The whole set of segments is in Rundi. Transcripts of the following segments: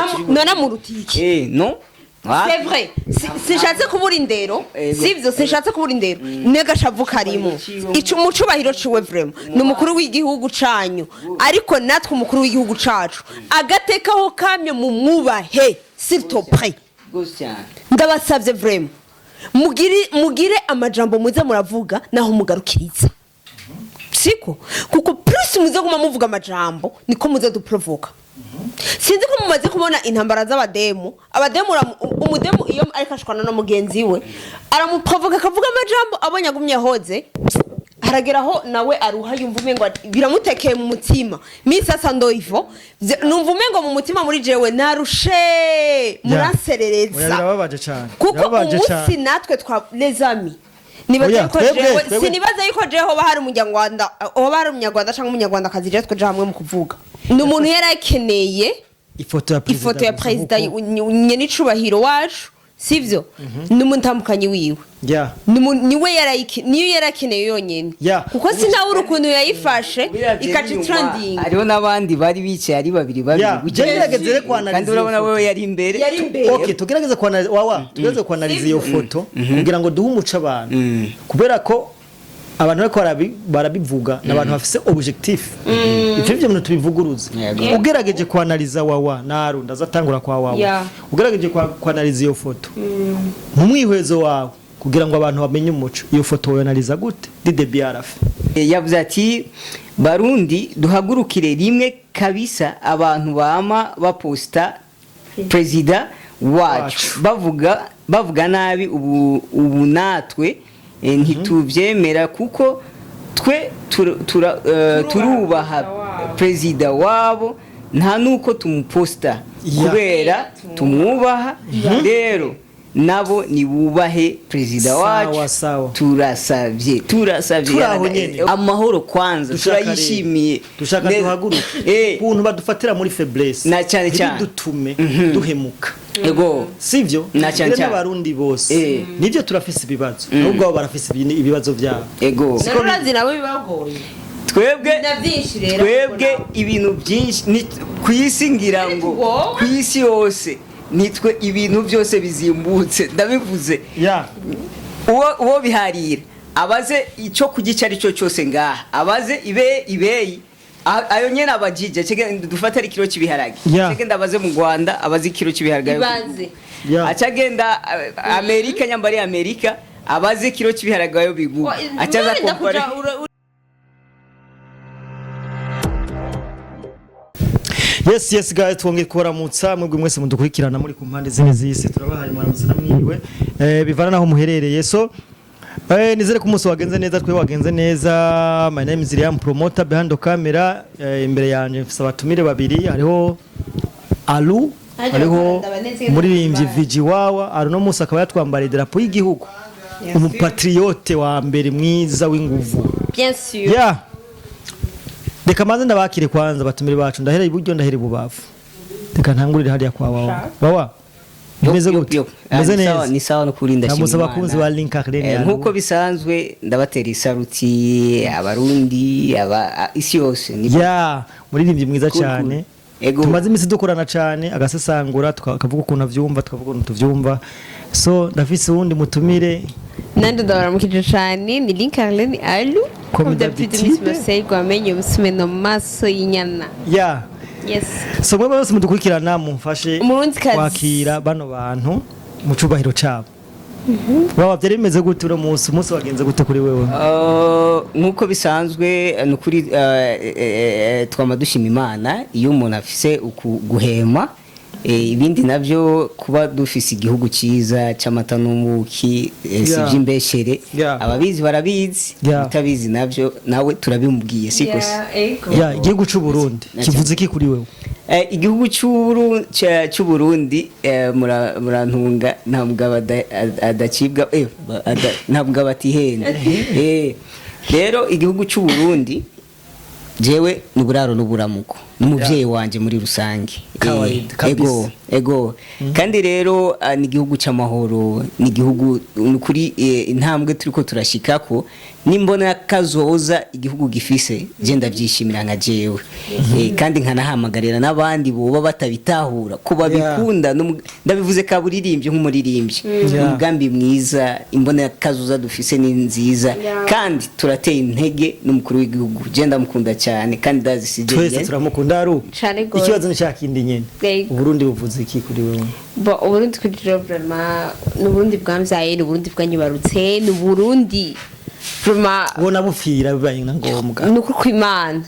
Wacu None murutiki? No. C'est vrai. Sinshatse kubura indero. Ego. Sivyo, sinshatse kubura indero n'agashavu karimo. Ico mu cubahiro ciwe, vraiment ni umukuru w'igihugu canyu, ariko natwe umukuru w'igihugu cacu agatekaho kamye mu mwubahe, s'il te plaît. Rwose cyane. Ndabasavye vraiment, mugire amajambo muze muravuga naho mugarukiriza, siko? Kuko plus muze guma muvuga amajambo, niko muze duprovoka. Sinzi ko mumaze kubona intambara z'abademu. Abademu umudemu iyo ariko ashwana na mugenzi we, aramuprovoka, akavuga amajambo, abonye agumye ahoze, harageraho nawe aruha, yumva umengo biramutekeye mu mutima. Mi sasa ndo ivo. Numva umengo mu mutima muri jewe narushe, muranserereza. Oya, birababaje cyane. Kuko Birababaje umunsi cyane. natwe twa les amis, nibaza Oya, yuko twebwe, jewe sinibaza yuko jewe hoba hari umunyarwanda, hoba hari umunyarwanda cyangwa umunyarwandakazi jewe twaja hamwe mu kuvuga ni umuntu yari akeneye ifoto ya perezida ifoto ya gusa perezida nkuko nyenicubahiro wacu, sivyo? N'umutambukanyi wiwe. Niwe niyo yari akeneye yonyene. Kuko sinabura ukuntu yayifashe Ubiravye ikaca n'inyuma, trending. Hariho n'abandi bari bicaye ari babiri babiri gutya. Je ngerageze rero kwanaliza Kandi iyo urabona foto. wewe yari imbere. Yari imbere. Okay, tugerageze kwanaliza, wawa, tugerageze kwanaliza iyo foto kugira ngo duhe umuco abantu, kubera ko abantu bariko barabivuga ni abantu bafise objectif. Ivyo bintu tubivuguruze. Ugerageje kwanaliza, wawa, naru ndazatangura kwa wawa. Ugerageje kwanaliza iyo foto mu mwihwezo wawe kugira ngo abantu bamenye umuco, iyo foto woyanaliza gute dide BRF? Yavuze ati: "Barundi, duhagurukire rimwe kabisa. Abantu bama baposta perezida wacu Wacu. bavuga nabi, ubu natwe ntituvyemera kuko twe turubaha perezida wabo, nta nuko tumuposta kubera tumwubaha. Rero nabo nibubahe perezida Sawa, wacu." sawa. Turasavye, turasavye. Turaho nyene. Amahoro kwanza. Dushaka rero. Turayishimiye. Dushaka duhaguruke ukuntu badufatira muri faiblesse Na cyane cyane. ntibidutume duhemuka, Ego. sivyo? Na cyane Rero cyane. n'Abarundi bose, nivyo, turafise ibibazo, ahubwo abo barafise ibibazo vyabo. Ego. Urazi nabo bibagoye. Twebwe Na byinshi rero. Twebwe ibintu byinshi ku isi, ngira ngo Wowe? ku isi yose nitwe ibintu byose bizimbutse, ndabivuze. Uwo biharira abaze icyo kurya icyo ari cyo cyose ngaha, abaze ibe ibeyi ayo nyene abajije. Cege dufate ari kiro cy'ibiharage, cege ndabaze mu Rwanda abaze ikiro cy'ibiharage. Ibaze. Acagenda Amerika, nyambari Amerika, abaze ikiro cy'ibiharage ayo bigura, acaza Urinda compare. kuja Yes guys, twongeye kubaramutsa mwebwe mwese mudukurikirana muri ku mpande zine z'isi. Turabahaye mwaramutse namwiriwe, bivana naho muherereye. So nizere ko umunsi wagenze neza, twe wagenze neza. My name is Liam Promoter behind the camera. Imbere yanje mfise abatumire babiri, hariho Alu, Haje hariho ndabaneze. umuririmbyi Viji Wawa. Aru no munsi akaba yatwambariye idarapo y'igihugu, umupatriote wa mbere mwiza w'inguvu. Bien sûr. Yeah. Reka maze ndabakire kwanza abatumire bacu, ndahera iburyo, ndahera ibubafu. Reka ntangurire hariya kwa Wawa. Wawa, bimeze Yo, gute? yo. Meze Ah, ni sawa. neza. Ni sawa no kuri, ndashima Ndamutse Imana. abakunzi ba Link Academy. Nk'uko bisanzwe ndabatera isaruti Abarundi, isi yose ni Ya, muririmbyi mwiza Cool, cyane. cool. Ego. Tumaze iminsi dukorana cyane, agasesangura, tukavuga ukuntu avyumva, tukavuga ukuntu tuvyumva. So ndafise uwundi mutumire. Nande ndabaramukije cane, ni Link Arlene Alu. Comme Comme d'habitude. d'habitude. Miss Marseille gwamenye umusumeno mu maso y'inyana. Yes. So mwebwe bose mudukurikirana, mumfashe Umurundikazi. kwakira bano bantu mu cubahiro cabo. Wawa, byari bimeze gute uno munsi? Umunsi wagenze gute kuri wewe? Nk'uko bisanzwe, ni ukuri, twama dushima Imana iyo umuntu afise uku guhema. Ibindi navyo kuba dufise igihugu cyiza c'amata n'ubuki, si ivy'imbeshere. Ababizi barabizi, utabizi navyo nawe turabimubwiye, siko se? Yeah, ego. Ya, igihugu c'u Burundi Na kivuze iki kuri wewe? Igihugu c'Uburundi, murantunga, nta mugabo adacibwa, nta mugabo atihenda. Rero igihugu c'Uburundi jewe ni uburaro n'uburamuko, ni N'umuvyeyi wanje muri rusange. Kawaida, kabisa. Ego, ego. Kandi rero ni igihugu c'amahoro, ni igihugu kuri intambwe turiko turashikako, nimbona kazoza igihugu gifise, je ndavyishimira nka jewe. Kandi nkanahamagarira n'abandi boba batabitahura ko babikunda. Ndabivuze kaburirimbye nk'umuririmbyi. Umugambi mwiza, imbona kazoza dufise ni nziza. Kandi turateye intege n'umukuru w'igihugu, je ndamukunda cyane kandi ndazi si je Twese nyene. turamukunda aru. Cane gose. Ikibazo ni cya kindi nyene. Yego. Uburundi buvuze iki kuri wewe? Bon, Uburundi kuri jewe vraiment ni Uburundi bwamvyaye, ni Uburundi bwanyibarutse, ni Uburundi vraiment. Ubona bupfira bibaye na ngombwa? Ni ukuri kw'Imana,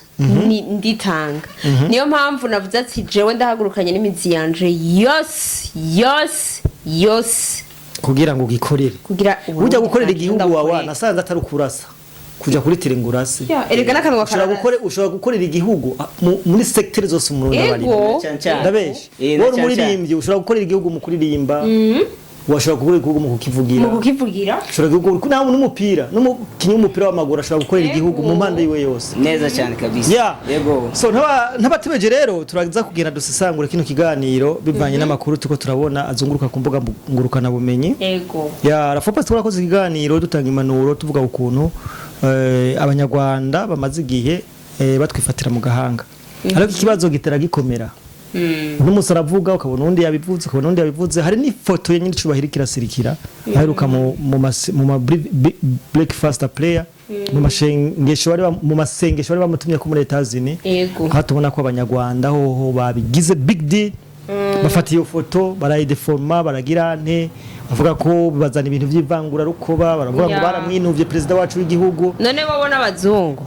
nditanga. Niyo mpamvu navuze ati jewe ndahagurukanye n'imizi yanje yose yose yose kugira ngo ugikorere. Kugira Burya gukorera bwanje igihugu wawa ndabukorere. nasanze atari ukurasa kuja kuri tele ngo urase. Ya, erega n'akanwa Ushobora kararasa. ushobora gukorera igihugu muri secteur zose umurundi Ego. abarimo. Cyane cyane. Ndabeshe? Na Wowe cyane cyane. umuririmbyi ushobora gukorera igihugu mu kuririmba, washobora gukorera igihugu mu kukivugira, mu kukivugira. Ushobora gukorera nawe n'umupira, n'umukinnyi w'umupira w'amaguru ashobora gukorera Ego. igihugu mu mpande yiwe yose. Neza cyane kabisa. Yego. So ntabatebeje rero, turaza kugenda dusesangura kino kiganiro bivanye n'amakuru tuko turabona azunguruka ku mbuga ngurukana bumenyi. Ya rafopa, twarakoze ikiganiro dutanga impanuro, tuvuga ukuntu abanyarwanda bamaze igihe batwifatira mu gahanga, ariko ikibazo gitera gikomera. N'umunsi aravuga, ukabona undi yabivuze, ukabona undi yabivuze. Hari n'ifoto ye nyine icubahiro kirasirikira aheruka mu ma breakfast prayer, mu masengesho bari bamutumye ko muri Etazini. Aho tubona ko abanyarwanda hoho babigize big deal, bafata iyo foto barayideforma, baragira nte, bavuga ko bazana ibintu by'ivangurarukoba, baravuga ngo baramwinuvye perezida wacu w'igihugu. None bo n'abazungu.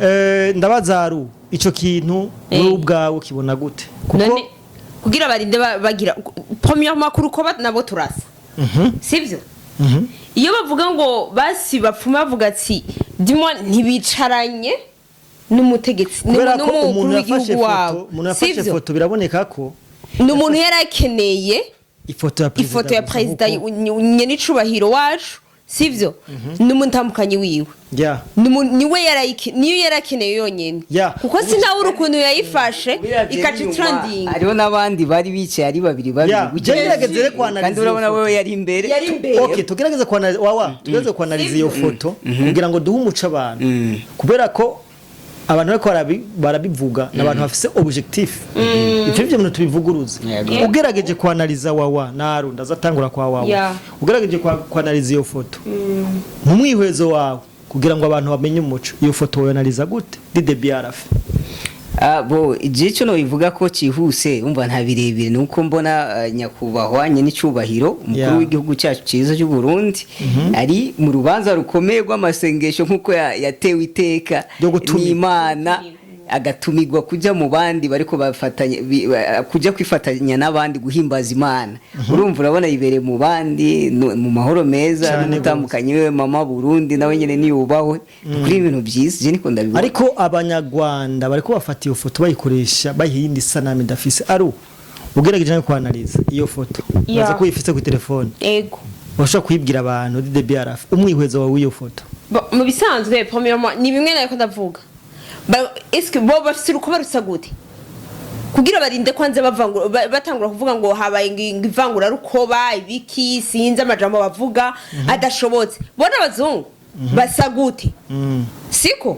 Ndabazaru ico kintu wowe ubwawe ukibona gute? Kuko None kugira barinde bagira premièrement ku rukoba nabo turasa, sivyo? Iyo bavuga ngo basi bapfuma bavuga ati dimwa ntibicaranye n'umutegetsi Kubera ko n'umukuru umuntu yafashe w'igihugu foto, wabo, umuntu yafashe sivyo? foto biraboneka ko Ni umuntu yari akeneye ifoto ya perezida ifoto ya gusa. perezida nyenicubahiro wacu, sivyo? N'umutambukanyi wiwe. Niwe niyo yari akeneye yonyene. Kuko sinabura ukuntu yayifashe Ubiravye ikaca n'inyuma, trending. Hariho n'abandi bari bicaye ari babiri babiri gutya. Je ngerageze rero kwanaliza Kandi urabona iyo foto. wewe yari imbere. Yari imbere. Okay, tugerageze kwanaliza wawa, tugerageze kwanaliza iyo foto kugira ngo duhe umuco abantu, kubera ko abantu bariko barabivuga ni abantu bafise objectif. Ivyo bintu tubivuguruze. Ugerageje kwanaliza wawa naru, ndazatangura kwa wawa. Ugerageje kwanaliza iyo foto mu mwihwezo wawe kugira ngo abantu bamenye umuco, iyo foto woyanaliza gute dide BRF? Ah, bo igihe cyo nobivuga ko cyihuse, umva nta birebire, nuko mbona nyakubahwa nyenicubahiro umukuru w'igihugu cyacu cyiza cy'u Burundi ari mu rubanza rukomeye rw'amasengesho nk'uko yatewe iteka Ryo gutumirwa. n'Imana, agatumirwa kujya mu bandi bariko bafatanya kujya kwifatanya n'abandi guhimbaza Imana. Urumva, urabona yibereye mu bandi mu mahoro meza Cane. n'umutambukanyi we mama Burundi nawe nyene niyubahwe kuri ibintu byiza, je niko ndabibona. Ariko abanyarwanda bariko bafata iyo foto bayikoresha bayiha iyindi sanamu idafise. Aru, ugerageje nawe kwanaliza iyo foto, baza ko uyifise ku telefone, Ego. washobora kuyibwira abantu dide BRF umwihwezo wawe w'iyo foto? Bon, mu bisanzwe premièrement ni bimwe nariko ndavuga. Est-ce que bo bafise urukoba rusa gute kugira barinde kwanza batangura kuvuga ngo habaye ngo ivangura rukoba ibiki, sinzi amajambo bavuga adashobotse. Bo n'abazungu basa gute? Siko?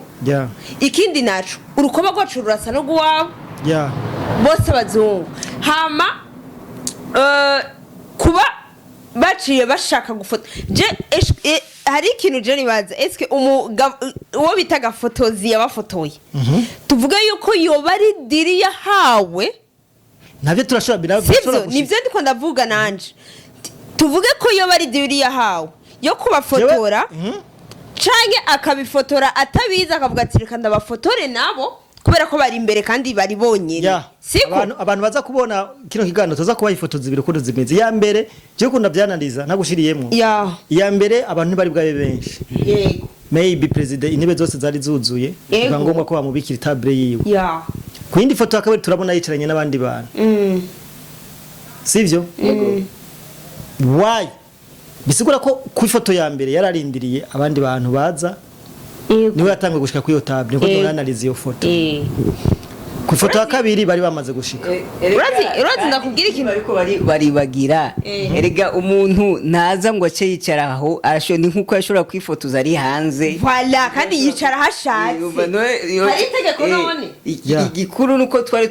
Ikindi naco, urukoba rwacu rurasa no guwabo? Bose abazungu. Hama kuba baciye bashaka gufota, je hari ikintu je nibaza: eske uwo bita gafotozi yabafotoye, tuvuge yuko yoba ari deal yahawe? Navyo turashobora Sivyo? birashobora gushika. Nivyo ndiko ndavuga nanje. Tuvuge ko yoba ari deal yahawe yo kubafotora, canke akabifotora atabizi, akavuga ati reka ndabafotore nabo kubera ko bari imbere kandi bari bonyene, siko? Abantu baza kubona kino kiganiro, tuza kubaha ifoto zibiri ukuntu zimeze. Iya mbere je ukunda byanaliza ntagushiriyemwo. Iya mbere abantu ntibari bwabe benshi. Maybe president intebe zose zari zuzuye, biba ngombwa ko bamubikira table yiwe. Ku yindi foto ya kabiri turabona yicaranye n'abandi bantu, sivyo? Why? Bisigura ko ku ifoto ya mbere yararindiriye abandi bantu baza, niwe yatanguye gushika kuri iyo table, niko turanaliza iyo foto. Ku ifoto ya kabiri bari bamaze gushika. Urazi ndakubwira ikintu? Ariko bari baribagira. Erega umuntu ntaza ngo ace yicara aho, arashobora, ni nkuko yashobora kwifotoza ari hanze. Voilà, kandi yicara ahashatse. Hari itegeko none? Igikuru nuko twari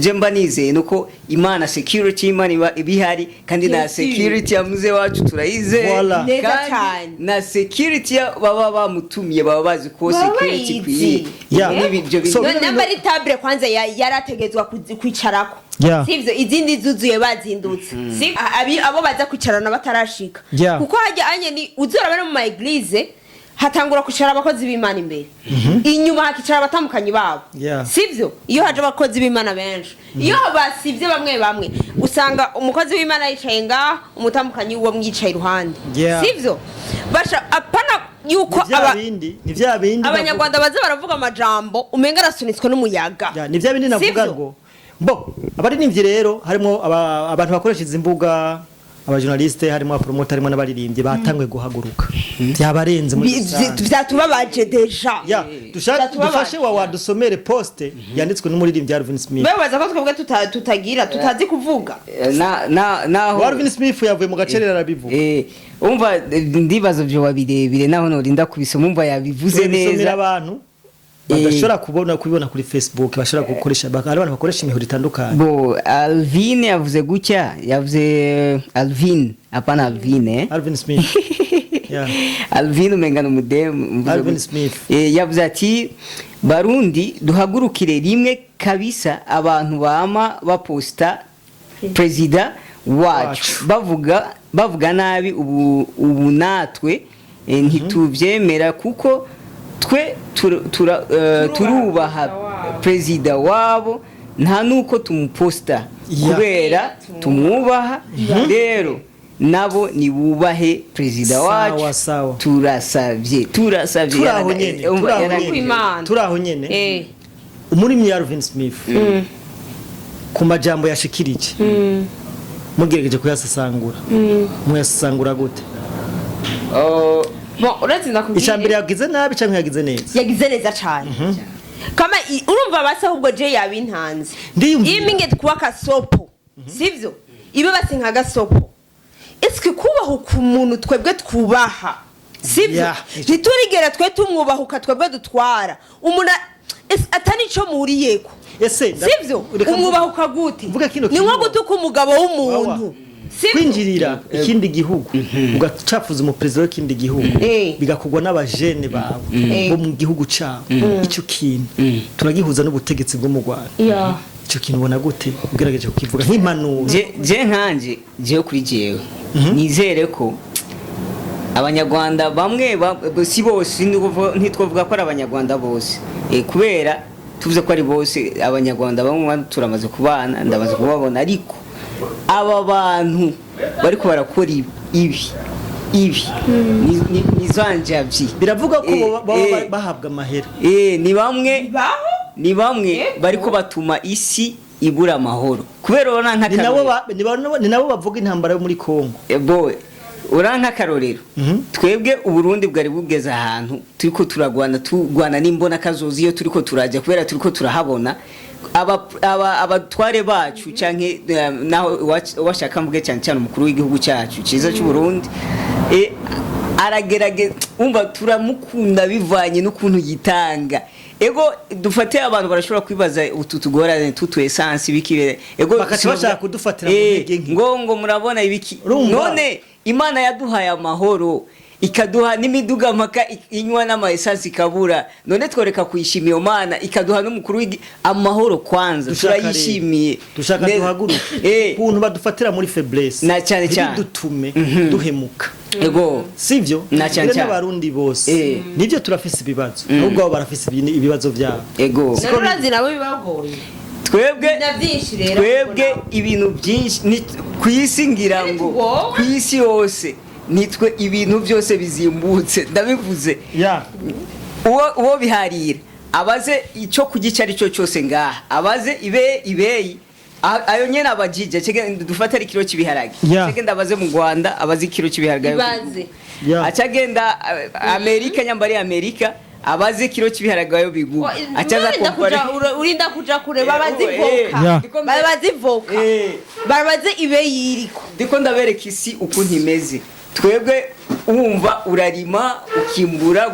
je mba nizeye nuko Imana, security y'Imana iba ihari, kandi na Bien sûr. security ya muze wacu turayizeye. Voilà. Neza Kandi cyane. na security baba bamutumiye baba bazi ko Baba security bayizi. ikwiye. Nibi ibyo bintu. So, None namba ari table kwanza yarategetswa kwicarako, sivyo? Izindi zuzuye bazindutse. Si abo baza kwicarana batarashika, kuko hajya anye ni uzora no mu ma église hatangura kwicara abakozi b'Imana imbere, inyuma hakicara abatambukanyi babo, sivyo? Iyo haje abakozi b'Imana benshi, iyo basivye bamwe bamwe, usanga umukozi w'Imana yicaye ngaha, umutambukanyi uwo mwicaye iruhande, sivyo? Basha apana yuko Ni vya aba bindi, ni vya bindi Abanyarwanda baza baravuga amajambo umenga arasunitswe n'umuyaga. Ya, ni vya bindi navuga. Sivyo? Ngo bo abaririmbyi rero harimo abantu bakoresha izi mbuga, abajournaliste, harimo abapromoter, harimo n'abaririmbyi batanguye guhaguruka, byabarenze muri rusange. Vyatubabaje déjà. Ya, Vyatubabaje. dufashe wa wadusomere poste yanditswe n'umuririmbyi Alvin Smith. Bebaza ko twebwe tutagira tutazi kuvuga. Na naho Alvin Smith yavuye mu gacerere arabivuga. Umva, ndibaza byo birebire naho norinda kubisoma, umva yabivuze Turabisomera neza. abantu badashobora kubibona kuri Facebook, bashobora gukoresha hari abantu bakoresha imihoro itandukanye. Bo Alvin yavuze gutya, yavuze Alvin, hapana Alvin, eh? Alvin Smith, yeah. Alvin umenga ni umudemu mvuze Alvin gutya. Smith. Yavuze ati: "Barundi, duhagurukire rimwe kabisa. Abantu bama baposta perezida wacu Wacu. bavuga nabi, ubu natwe ntituvyemera kuko twe turubaha perezida wabo, nta nuko tumuposta kubera tumwubaha. Rero nabo nibubahe perezida Sawa, wacu." sawa. Turasavye, turasavye. Turaho nyene, Umva, turaho nyene. Imana. Turaho nyene. Umuririmbyi Alvin Smith ku majambo yashikirije, mugerageje kuyasesangura, muyasesangura gute? Oh, Bon, uretse ndakubwire. Icya mbere, yagize nabi cyangwa yagize neza? Yagize neza cyane. Kama urumva basi ahubwo je yabintanze. Ndiyumvira. Iminge kuba kasopo, sivyo? Ibe basi nka gasopo, eske kubaho ku muntu twebwe twubaha, sivyo? Ntiturigera twe tumwubahuka, twebwe dutwara umuntu atari ico muhuriyeko, Ese sivyo? reka Umwubahuka gute? Mvuge kino Ni nko kintu. gutuka umugabo w'umuntu, Wawa. sivyo? Kwinjirira ikindi gihugu ugacafuza umuperezida w'ikindi gihugu, bigakugwa n'abajene bawe bo mu gihugu cabo, icyo kintu turagihuza n'ubutegetsi bwo mu Rwanda. Icyo kintu ubona gute ugerageje kukivuga nk'impanuro? Je nkanje, jewe kuri jewe nizere ko Abanyarwanda bamwe si bose, ntitwovuga ko ari Abanyarwanda bose, kubera tuvuze ko ari bose, Abanyarwanda bamwe turamaze kubana, ndamaze kubabona, ariko aba bantu bariko barakora ibi ni za njavyi. Biravuga ko baba bahabwa amahera. Ni bamwe Baho. ni bamwe bariko batuma isi ibura amahoro, kubera urabona Ni nabo nk'akarorero. Ni nabo bavuga intambara yo muri Kongo. Bo ura nk'akarorero, twebwe Uburundi bwari bugeze ahantu turiko turagwana, turwana n'imbona kazozi iyo turiko turajya, kubera turiko turahabona abatware bacu canke naho washaka mvuge cyane cyane umukuru w'igihugu cyacu cyiza cy'u Burundi, aragerageza, umva turamukunda bivanye n'ukuntu yitanga. Ego, dufate abantu barashobora kwibaza utu tugorane tutu essence biki, ego Bakaca bashaka kudufatira mu ntege nke. Ngo murabona ibiki. Urumva? None Imana yaduhaye amahoro, ikaduha n'imiduga mpaka inywa n'ama essence ikabura, none tworeka kuyishimira iyo Mana ikaduha n'umukuru amahoro kwanza? Dushaka rero, Turayishimiye. dushaka duhaguruke ukuntu badufatira muri faiblesse, Na cyane cyane. ntibidutume duhemuka, Ego. sivyo? Na cyane Mbere cyane. n'Abarundi bose, nivyo turafise ibibazo, ahubwo abo barafise ibibazo vyabo. Ego. None urazi nabo bibagoye. Twebwe Na byinshi rero. twebwe ibintu byinshi ku isi, ngira ngo Wowe? ku isi yose nitwe ibintu byose bizimbutse, ndabivuze. Uwo biharira abaze icyo kurya icyo ari cyo cyose ngaha, abaze ibe ibeyi ayo nyene abajije, cege dufate ari ikiro cy'ibiharage, cege ndabaze mu Rwanda abaze ikiro cy'ibiharage. Ibaze. Acagenda Amerika, nyambari Amerika. Abazi kiro cy'ibiharage ayo bigura, acaza Urinda compare. Urinda kuja kure, babaze ivoka, babaze ivoka, babaze ibe yiriko. Ndiko ndabereka isi ukuntu imeze. Twebwe wumva urarima, ukimbura,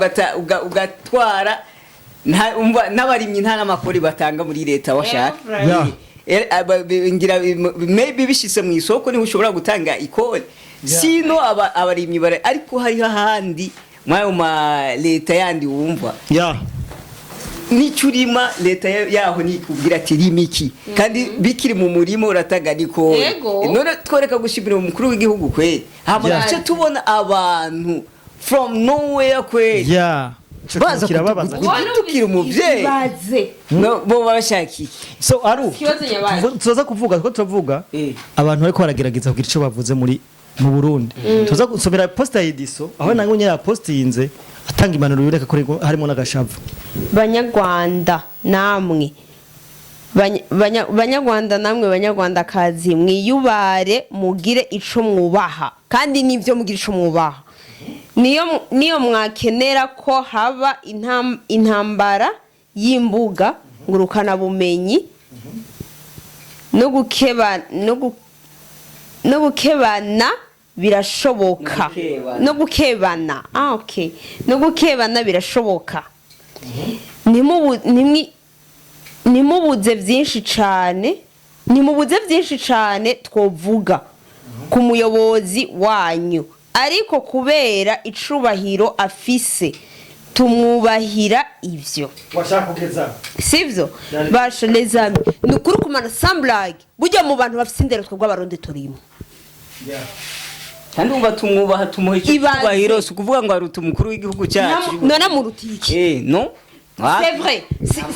ugatwara, umva n'abarimyi nta n'amakori batanga muri leta washaka. Ngira maybe bishitse mu isoko niho ushobora gutanga ikori, sino abarimyi bara, ariko hariho ahandi mw'ayo ma leta yandi wumva n'icyo urima, leta yaho nikubwira ati rima iki, kandi bikiri mu murima uratanga nikori. None tworeka gushimira umukuru w'igihugu kweri, hama duce tubona abantu from nowhere kweri Ico baza kintu kirababaza. Kudutukira umuvyeyi. Ibaze. No, bo baba bashaka iki? So aru Ikibazo nyabaye. Tuzaza kuvuga ko turavuga abantu bariko baragerageza kugira ico bavuze muri mu Burundi. Tuza gusomera post ya Ediso, aho nange nyine yapostinze atanga impanuro yereka ko harimo n'agashavu. Banyarwanda namwe, Banyarwanda namwe banyarwandakazi, mwiyubare, mugire ico mwubaha, kandi nivyo, mugire ico mwubaha. Niyo mwakenera ko haba intambara y'imbuga ngurukanabumenyi no gukebana birashoboka. No gukebana. No gukebana, ah okay, no gukebana birashoboka. Ntimubuze byinshi cane, ntimubuze byinshi cane twovuga ku muyobozi wanyu, ariko kubera icubahiro afise tumwubahira ivyo. Washaka kugeza Sivyo? Basha, les amis, ni ukuri kumana, sans blague, burya mu bantu bafise indero twebwe Abarundi turimo. Kandi umva, tumwubaha, tumuha icyo Ibaze. cyubahiro. Si ukuvuga ngo aruta umukuru w'igihugu cyacu. None amurutiye? No. C'est vrai.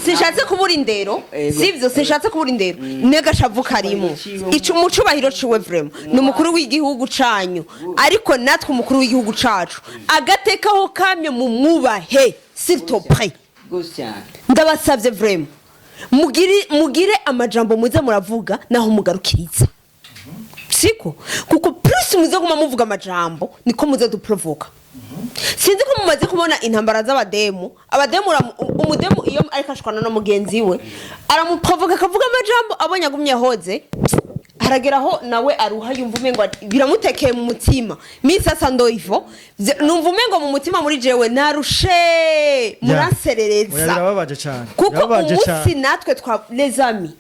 Sinshatse kubura indero. Sivyo, sinshatse kubura indero n'agashavu karimo. Ico mu cubahiro ciwe, vraiment, ni umukuru w'igihugu canyu, ariko natwe umukuru w'igihugu cacu agatekaho kamye mu mwubahe, s'il te plaît. Rwose cyane. Ndabasabye vraiment, mugire amajambo muze muravuga naho mugarukiriza, siko? Kuko plus muze guma muvuga amajambo niko muze duprovoka. Sinzi ko mumaze kubona intambara z'abademu. Abademu, umudemu iyo ariko ashwana na mugenzi we aramuprovoka, akavuga amajambo, abonye agumye ahoze, harageraho nawe aruha, yumva umengo biramutekeye mu mutima. Mi sasa ndo ivo, numva umengo mu mutima muri jewe narushe. Oya, Muranserereza. Birababaje cyane. Kuko Birababaje umunsi cyane. natwe twa, les amis,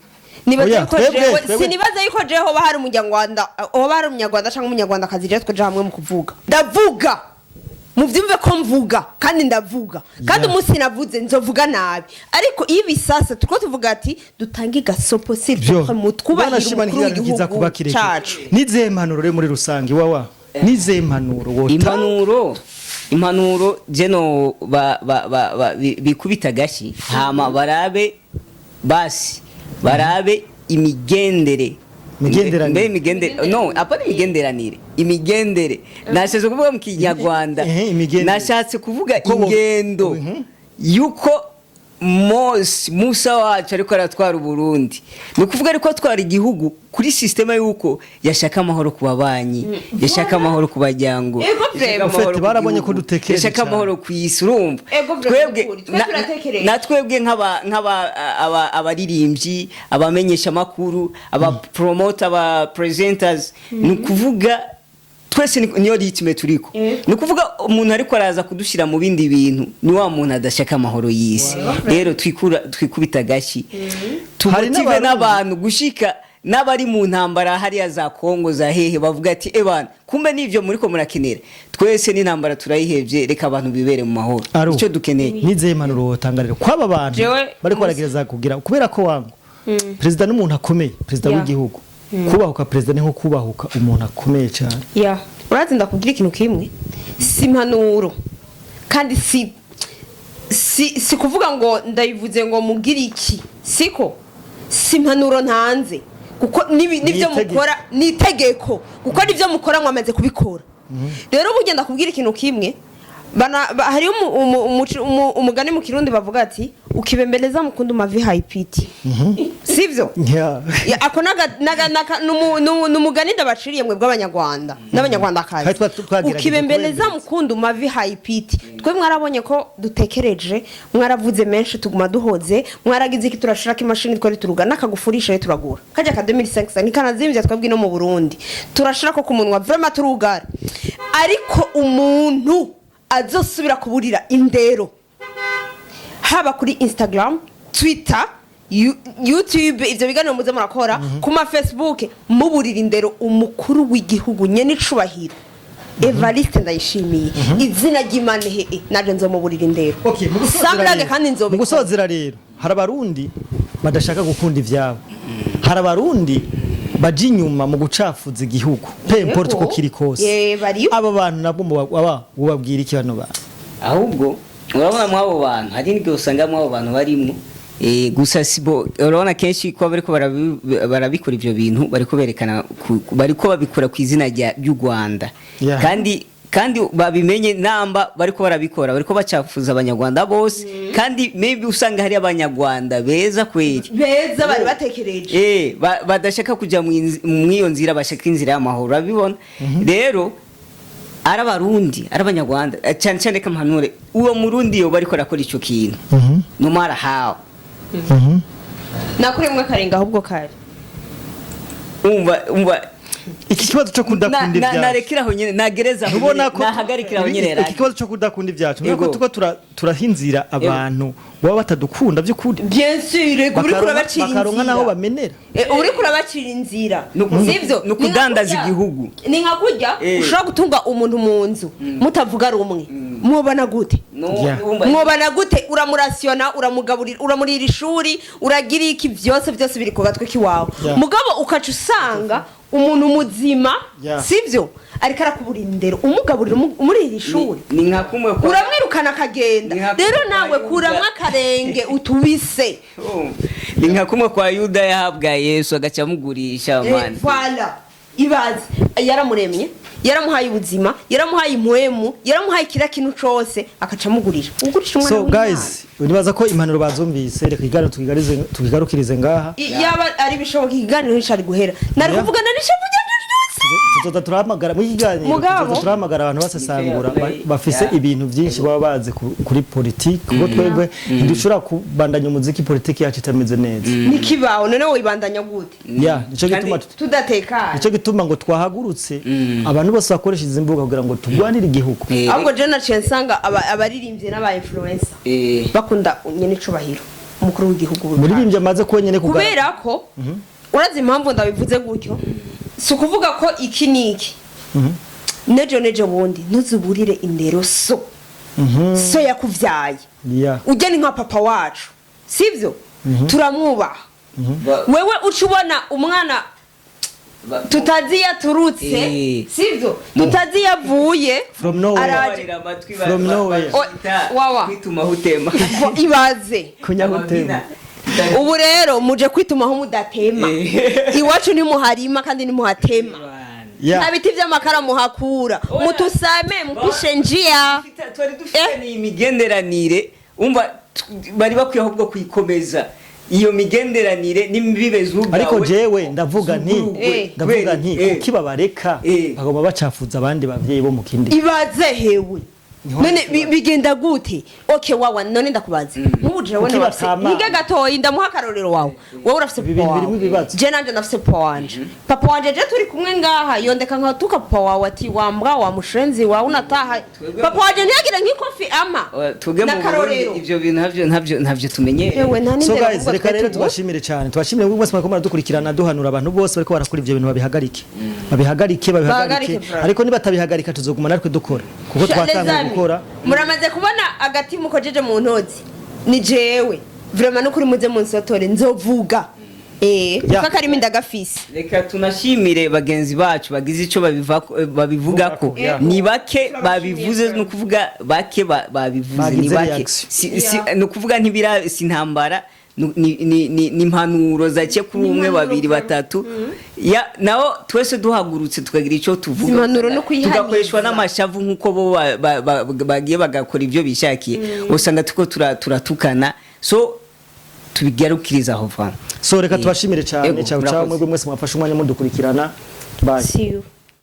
nibaza Oya, yuko jewe sinibaza yuko jewe hoba hari umunyarwanda, hoba hari umunyarwanda cyangwa umunyarwandakazi jewe twaja hamwe mu kuvuga. Ndavuga, muvyumve ko mvuga, kandi ndavuga kandi umunsi navuze nzovuga nabi, ariko iyo ibisasa turiko tuvuga ati dutange gasopo Vyo. s'il mutwubahira Banashima umukuru n'ikiganiro kiza kuba w'igihugu kirekire. cacu. Nizihe mpanuro rero muri rusange, wawa, nizihe mpanuro wotanga? Impanuro jeno ba, ba, ba, ba, bikubita agashi, hama barabe, basi barabe imigendere. Imigenderanire. Mbe imigendere, no, apana imigenderanire, imigendere. Nashatse kuvuga mu Kinyarwanda. Imigendere. Nashatse kuvuga Uko ingendo yuko Mose Musa wacu ariko aratwara Uburundi, ni ukuvuga ariko atwara igihugu kuri système yuko yashaka amahoro ku babanyi, yashaka amahoro ku bajyango, Ego, yashaka vraiment. amahoro En fait, ku barabonye ko gihugu, dutekereje yashaka cyane. amahoro ku isi, urumva? Ego, vraiment, Twebwe ukuri. Twe turatekereje. na twebwe nk'aba abaririmbyi, abamenyesha amakuru, aba promoter, aba presenters, ni ukuvuga twese niyo rythme turiko. Ni ukuvuga umuntu ariko araza kudushyira mu bindi bintu ni wa muntu adashaka amahoro y'isi. Rero twikura, twikubita agashyi, Hari tumotive n'Abarundi. n'abantu gushika n'abari mu ntambara hariya za Kongo za hehe bavuga ati: "Ebana, kumbe n'ivyo muriko murakenera, twese n'intambara turayihevye, reka abantu bibere mu mahoro." Aru. Icyo dukeneye. Nizihe mpanuro wotanga rero kwaba bantu bariko baragereza kugira, kubera ko wangu perezida n'umuntu akomeye, perezida w'igihugu, kubahuka perezida ni nko kubahuka umuntu akomeye cyane. Ya, urazi, ndakubwira ikintu kimwe, si impanuro kandi si kuvuga ngo ndabivuze ngo mugire iki, siko? Si impanuro ntanze, kuko nibyo Ni itegeko. mukora ni itegeko, kuko nibyo mukora mwamaze kubikora. Rero burya ndakubwira ikintu kimwe. Hariho umugani mu Kirundi bavuga ati: "Ukibembeleza mkundu mavi haipiti," sivyo? Yeah. Ya, ako n'umugani ndabaciriye mwe bw'Abanyarwanda n'Abanyarwandakazi. Kandi twagerageje Ukibembeleza kubemeza. mkundu mavi haipiti. Twe mwarabonye ko dutekereje, mwaravuze menshi, tuguma duhoze. Mwaragize iki? Turashirako imashini, twari turuga n'akagufurisha rero turagura kajya ka 2005 ntikanazimvye. Twebwe no mu Burundi turashirako ku munwa, vraiment turugara. Ariko umuntu azosubira kuburira indero, haba kuri Instagram, Twitter, YouTube, ivyo biganiro muze murakora ku ma Facebook, muburira indero umukuru w'igihugu nyene icubahiro Evariste Ndayishimiye, izina ry'Imana, hehe naje nzomuburira indero. Okay, mu gusozera Samurage kandi mu nzobikora. gusozera rero, hari Abarundi badashaka gukunda ivyabo, hari Abarundi baja inyuma mu gucafuza igihugu, peu importe uko kiri kose. Bariyo. Abo bantu nabwo mubabwira iki bano bantu? Ahubwo urabona mw'abo bantu hari n'igihe usanga mw'abo bantu barimwo. Gusa sibo, urabona kenshi ko bariko barabikora ivyo bintu, bariko berekana bariko babikora ku izina ry'u Rwanda. Kandi babimenye, namba bariko barabikora, bariko bacafuza Abanyarwanda bose, kandi maybe usanga hari Abanyarwanda beza kweri. Beza bari batekereje. Badashaka kuja mw'iyo nzira, bashaka inzira y'amahoro, urabibona. Rero ari Abarundi, ari Abanyarwanda, cyane cyane kampanure uwo Murundi yoba ariko arakora ico kintu, no matter how. Nakuremwe akarenga ahubwo kare. Umva, umva. Iki kibazo cyo kudakunda ibyacu, Narekera aho nyene, nagereza aho ntubona nyene, ko nahagarikira aho nyene. iki kibazo cyo kudakunda ibyacu, ntubona ko Ego. tuko turahinzira abantu baba batadukunda by'ukuri? Bien sûr, uriko urabacira Bakaronka inzira. naho bamenera. Uriko urabacira inzira, sivyo? Ni ukudandaza igihugu. Ni nka kurya ushobora gutunga umuntu mu nzu mutavuga rumwe, mubana gute? No, Yeah. umva. Mwobana gute? Uramurasiyona, uramugaburira, uramurira ishuri, uragira iki, byose byose biri ku gatwe k'iwawe. Mugabo ukaca usanga umuntu muzima, sivyo, ariko arakubura indero, umugaburira, umurira ishuri, Ni nka kumwe kwa uramwirukana akagenda. Ni nka Rero kumwe nawe kwa Yuda. kuramwo akarenge utubise. Oh, ni nka kumwe kwa Yuda yahabwa Yesu agaca amugurisha. Man. Voilà, ibaze, yaramuremye, yaramuhaye ubuzima, yaramuhaye impwemu, yaramuhaye kira kintu cose, akaca amugurisha, ugurisha umwana So w'Imana. guys, nibaza ko impanuro bazumvise. Reka ikiganiro tukigarukirize ngaha. Yaba ari bishoboka, ikiganiro nticari guhera nari kuvugana n'ishavu ryanje ryose. Tuzoza turahamagara muri iki kiganiro, Mugabo. tuzoza turahamagara abantu basesangura, Ni fair play. bafise ibintu byinshi baba bazi kuri politiki, kuko twebwe ntidushobora kubandanya umuziki politiki yacu itameze neza. Nikibaho, none woyibandanya gute? Yeah, nico gituma Tudatekanye. nico gituma ngo twahagurutse abantu bose bakoresha izi mbuga kugira ngo turwanire igihugu. Ahubwo je naciye nsanga abaririmbyi n'aba influencer bakunda nyene icubahiro umukuru w'igihugu. Umuririmbyi amaze kuba nyene Kubera ko urazi impamvu ndabivuze gutyo, si ukuvuga ko iki n'iki, nejo nejo bundi ntuzuburire indero so so yakuvyaye. Ujya ni nka papa wacu, sivyo? Turamwubaha. Wewe uca ubona umwana tutazi iyo aturutse, sivyo, tutazi iyo avuye. From nowhere. Araje. Babarira amatwi From nowhere. bacita Wawa. kwitumaho utema. Ibaze. Kunyahutema. Ubu rero muje kwitumaho mudatema. Iwacu ntimuharima kandi ntimuhatema. Nta biti vy'amakara muhakura. Oya. Mutusame mupishe njia. Twari dufite ni imigenderanire, umva, bari bakwiye ahubwo kuyikomeza iyo migenderanire n'imbibe zugawe. Ariko jewe ndavuga nti zugurugwe. ndavuga nti kuki babareka bagomba bacafuza abandi bavyeyi bo mu kindi? Ibaze hewe, none bigenda gute? Okay, wawa, none ndakubaza nk'ubu jewe Kuki nabafise batama? nige gatoyi, ndamuha akarorero wawe. Wowe urafise Ibi papa bintu wawe, birimo ibibazo. je nanje ndafise papa wanje. Papa wanje je turi kumwe ngaha, yondeka nkatuka papa wawe ati: "Wambwa wa mushenzi wawe, unataha." Papa wanje ntiyagire nk'ikofi ama. Twebwe mu Burundi N'akarorero. ivyo bintu ntavyo tumenyereye. Ewe, nta So n'indero guys, ahubwo reka twe rero tubashimire cyane, tubashimire mwese mwariko muradukurikirana. Duhanura abantu bose bariko barakora ivyo bintu babihagarike, babihagarike, babihagarike. Bahagarike, bro. Ariko nibatabihagarika tuzoguma natwe dukora, kuko twatanguye Les amis, gukora. Muramaze kubona agati mukojeje mu ntozi, ni jewe vraiment, nukuri muze munsotore, nzovuga kuko akarimi ndagafise. Reka tunashimire bagenzi bacu bagize ico babivugako. Ni bake babivuze, ni ukuvuga bake babivuze ni Bagize bake. reaction. Ni ukuvuga ntibira si intambara. Ni impanuro zaciye kuri umwe, babiri, batatu. Ya naho twese duhagurutse tukagira icyo tuvuga, Impanuro no kuyihaniza. tugakoreshwa n'amashavu nk'uko bo bagiye bagakora ibyo bishakiye, usanga tuko turatukana. So tubigarukiriza aho, vana. So reka tubashimire cyane. Ego, Ciao ciao. murakoze. Mwebwe mwese mwafashe umwanya mudukurikirana, bye. See you.